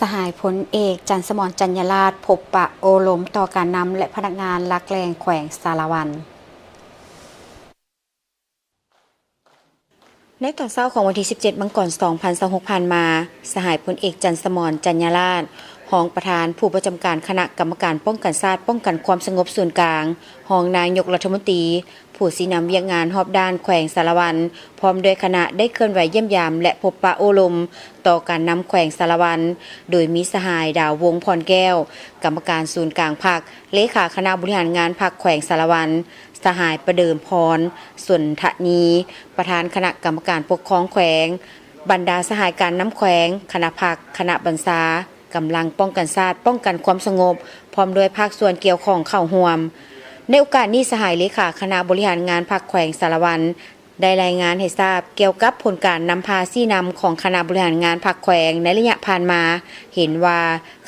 ສະຫາຍພົນເອກ ຈັນສະໝອນ ຈັນຍາລາດ ພົບປະໂອ້ລົມຕໍ່ການນຳ ແລະ ພະນັກງານຫຼັກແຫຼ່ງແຂວງສາລະວັນ. ໃນຕອນເຊົ້າຂອງວັນທີສິບເຈັດ ມັງກອນ ສອງພັນຊາວຫົກ ຜ່ານມາ, ສະຫາຍພົນເອກ ຈັນສະໝອນ ຈັນຍາລາດ ຮອງປະທານຜູ້ປະຈຳການຄະນະກຳມະການປ້ອງກັນຊາດ ປ້ອງກັນຄວາມສະຫງົບສູນກາງ, ຮອງນາຍົກລັດຖະມົນຕີ, ຜູ້ຊີ້ນຳວຽກງານຮອບດ້ານແຂວງສາລະວັນ ພ້ອມດ້ວຍຄະນະໄດ້ເຄື່ອນໄຫວຢ້ຽມຢາມ ແລະ ພົບປະໂອ້ລົມຕໍ່ການນຳແຂວງສາລະວັນ, ໂດຍມີສະຫາຍ ດາວວົງ ພອນແກ້ວ ກຳມະການສູນກາງພັກ, ເລຂາຄະນະບໍລິຫານງານພັກແຂວງສາລະວັນ, ສະຫາຍ ປະເດີມພອນ ສົນທະນີ ປະທານຄະນະກຳມະການປົກຄອງແຂວງ, ບັນດາສະຫາຍການນຳແຂວງ, ຄະນະພັກ, ຄະນະບັນຊາ, ກຳລັງປ້ອງກັນຊາດ, ປ້ອງກັນຄວາມສະຫງົບ ພ້ອມດ້ວຍພາກສ່ວນກ່ຽວຂ້ອງເຂົ້າຮ່ວມ. ໃນໂອກາດນີ້, ສະຫາຍເລຂາຄະນະບໍລິຫານງານພັກແຂວງສາລະວັນ ໄດ້ລາຍງານໃຫ້ຊາບກ່ຽວກັບຜົນການນຳພາຊີ້ນຳຂອງຄະນະບໍລິຫານງານພັກແຂວງໃນໄລຍະຜ່ານມາ, ເຫັນວ່າ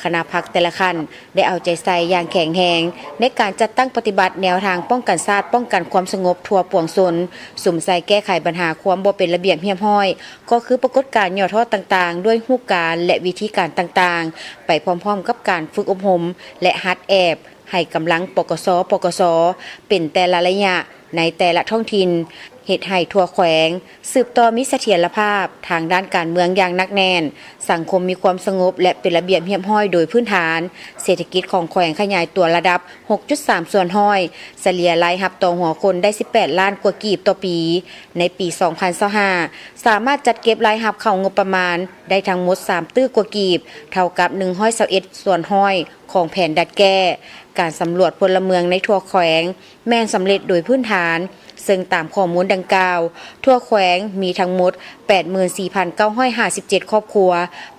ຄະນະພັກແຕ່ລະຂັ້ນໄດ້ເອົາໃຈໃສ່ຢ່າງແຂງແຮງ ໃນການຈັດຕັ້ງປະຕິບັດແນວທາງປ້ອງກັນຊາດ, ປ້ອງກັນຄວາມສະຫງົບທົ່ວປວງຊົນ, ສຸມໃສ່ແກ້ໄຂບັນຫາຄວາມບໍ່ເປັນລະບຽບຮຽບຮ້ອຍ, ກໍຄືປາກົດການຫຍໍ້ທໍ້ຕ່າງໆ ດ້ວຍຮູບການ ແລະ ວິທີການຕ່າງໆ, ໄປພ້ອມໆກັບການຝຶກອົບຮົມ ແລະ ຫັດແອບ ໃຫ້ກຳລັງ ປກສ, ປກສ ເປັນແຕ່ລະໄລຍະໃນແຕ່ລະທ້ອງຖິ່ນ, ເຮັດໃຫ້ທົ່ວແຂວງສືບຕໍ່ມີສະຖຽນລະພາບທາງດ້ານການເມືອງຢ່າງໜັກແໜ້ນ, ສັງຄົມມີຄວາມສະຫງົບ ແລະ ເປັນລະບຽບຮຽບຮ້ອຍໂດຍພື້ນຖານ, ເສດຖະກິດຂອງແຂວງຂະຫຍາຍຕົວລະດັບ ຫົກຈຸດສາມສ່ວນຮ້ອຍ, ສະເລ່ຍລາຍຮັບຕໍ່ຫົວຄົນໄດ້ ສິບແປດລ້ານກວ່າກີບຕໍ່ປີ. ໃນປີ ສອງພັນຊາວຫ້າ ສາມາດຈັດເກັບລາຍຮັບເຂົ້າງົບປະມານໄດ້ທັງໝົດ ສາມຕື້ກວ່າກີບ, ເທົ່າກັບ ໜຶ່ງຮ້ອຍຊາວເອັດສ່ວນຮ້ອຍ ຂອງແຜນດັດແກ້. ການສຳຫຼວດພົນລະເມືອງໃນທົ່ວແຂວງແມ່ນສຳເລັດໂດຍພື້ນຖານ, ເຊິ່ງຕາມຂໍ້ມູນດັ່ງກ່າວ, ທົ່ວແຂວງມີທັງໝົດ ແປດໝື່ນສີ່ພັນເກົ້າຮ້ອຍຫ້າສິບເຈັດຄອບຄົວ,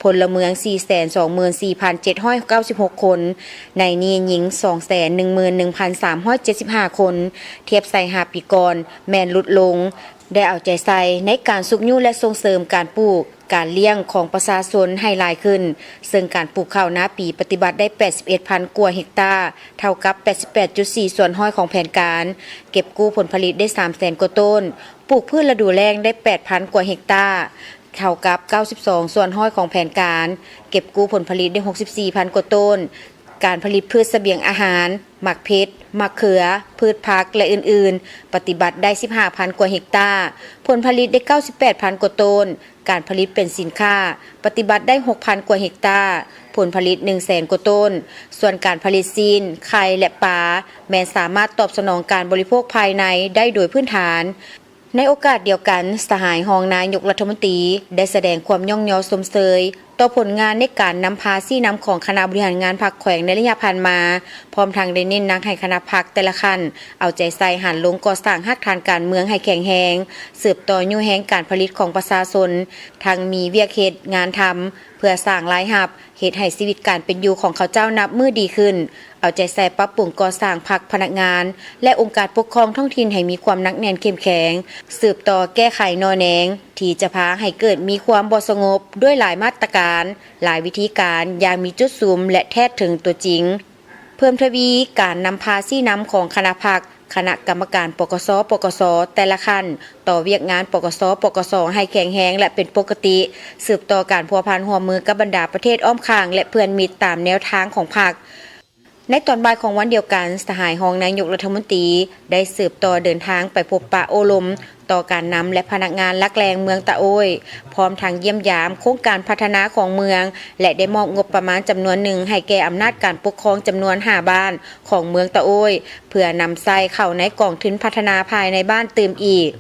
ພົນລະເມືອງ ສີ່ແສນສອງໝື່ນສີ່ພັນເຈັດຮ້ອຍເກົ້າສິບຫົກຄົນ, ໃນນີ້ຍິງ ສອງແສນໜຶ່ງໝື່ນໜຶ່ງພັນສາມຮ້ອຍເຈັດສິບຫ້າຄົນ, ທຽບໃສ່ຫ້າປີກ່ອນແມ່ນຫຼຸດລົງ. ໄດ້ເອົາໃຈໃສ່ໃນການຊຸກຍູ້ ແລະ ສົ່ງເສີມການປູກ, ການລ້ຽງຂອງປະຊາຊົນໃຫ້ຫຼາຍຂຶ້ນ, ເຊິ່ງການປູກເຂົ້ານາປີປະຕິບັດໄດ້ ແປດສິບເອັດພັນກວ່າເຮັກຕາ, ເທົ່າກັບ ແປດສິບແປດຈຸດສີ່ສ່ວນຮ້ອຍຂອງແຜນການ, ເກັບກູ້ຜົນຜະລິດໄດ້ ສາມແສນກວ່າໂຕນ, ປູກພືດລະດູແລ້ງໄດ້ ແປດພັນກວ່າເຮັກຕາ, ເທົ່າກັບ ເກົ້າສິບສອງສ່ວນຮ້ອຍຂອງແຜນການ, ເກັບກູ້ຜົນຜະລິດໄດ້ ຫົກສິບສີ່ພັນກວ່າໂຕນ. ການຜະລິດພືດສະບຽງອາຫານ, ໝາກເຜັດ, ໝາກເຂືອ, ພືດຜັກ ແລະ ອື່ນໆ ປະຕິບັດໄດ້ ສິບຫ້າພັນກວ່າເຮັກຕາ, ຜົນຜະລິດໄດ້ ເກົ້າສິບແປດພັນກວ່າໂຕນ. ການຜະລິດເປັນສິນຄ້າ ປະຕິບັດໄດ້ ຫົກພັນກວ່າເຮັກຕາ, ຜົນຜະລິດ ໜຶ່ງແສນກວ່າໂຕນ. ສ່ວນການຜະລິດຊີ້ນ, ໄຂ່ ແລະ ປາ ແມ່ນສາມາດຕອບສະໜອງການບໍລິໂພກພາຍໃນໄດ້ໂດຍພື້ນຖານ. ໃນໂອກາດດຽວກັນ, ສະຫາຍຮອງນາຍົກລັດຖະມົນຕີໄດ້ສະແດງຄວາມຍ້ອງຍໍຊົມເຊີຍຕໍ່ຜົນງານໃນການນຳພາຊີ້ນຳຂອງຄະນະບໍລິຫານງານພັກແຂວງໃນໄລຍະຜ່ານມາ, ພ້ອມທັງໄດ້ເນັ້ນໜັກໃຫ້ຄະນະພັກແຕ່ລະຂັ້ນເອົາໃຈໃສ່ຫັນລົງກໍ່ສ້າງຮາກຖານການເມືອງໃຫ້ແຂງແຮງ, ສືບຕໍ່ຍູ້ແຮງການຜະລິດຂອງປະຊາຊົນ, ທັງມີວຽກເຮັດງານທຳເພື່ອສ້າງລາຍຮັບ, ເຮັດໃຫ້ຊີວິດການເປັນຢູ່ຂອງເຂົາເຈົ້ານັບມື້ດີຂຶ້ນ, ເອົາໃຈໃສ່ປັບປຸງກໍ່ສ້າງພັກ, ພະນັກງານ ແລະ ອົງການປົກຄອງທ້ອງຖິ່ນໃຫ້ມີຄວາມໜັກແໜ້ນເຂັ້ມແຂງ, ສືບຕໍ່ແກ້ໄຂໜໍ່ແນງທີ່ຈະພາໃຫ້ເກີດມີຄວາມບໍ່ສະຫງົບດ້ວຍຫຼາຍມາດຕະການ, ຫຼາຍວິທີການຢ່າງມີຈຸດສຸມ ແລະ ແທດເຖິງຕົວຈິງ. ເພີ່ມທະວີການນຳພາຊີ້ນຳຂອງຄະນະພັກ, ຄະນະກຳມະການ ປກສ, ປກສ ແຕ່ລະຂັ້ນ, ຕໍ່ວຽກງານ ປກສ, ປກສ ໃຫ້ແຂງແຮງ ແລະ ເປັນປົກກະຕິ, ສືບຕໍ່ການພົວພັນຮ່ວມມືກັບບັນດາປະເທດອ້ອມຂ້າງ ແລະ ເພື່ອນມິດຕາມແນວທາງຂອງພັກ. ໃນຕອນບ່າຍຂອງວັນດຽວກັນ, ສະຫາຍຮອງນາຍົກລັດຖະມົນຕີໄດ້ສືບຕໍ່ເດີນທາງໄປພົບປະໂອ້ລົມຕໍ່ການນຳ ແລະ ພະນັກງານຫຼັກແຫຼ່ງເມືອງຕະໂອ້ຍ, ພ້ອມທັງຢ້ຽມຢາມໂຄງການພັດທະນາຂອງເມືອງ ແລະ ໄດ້ມອບງົບປະມານຈຳນວນໜຶ່ງໃຫ້ແກ່ອຳນາດການປົກຄອງຈຳນວນຫ້າບ້ານຂອງເມືອງຕະໂອ້ຍ ເພື່ອນຳໃຊ້ເຂົ້າໃນກອງທຶນພັດທະນາພາຍໃນບ້ານຕື່ມອີກ.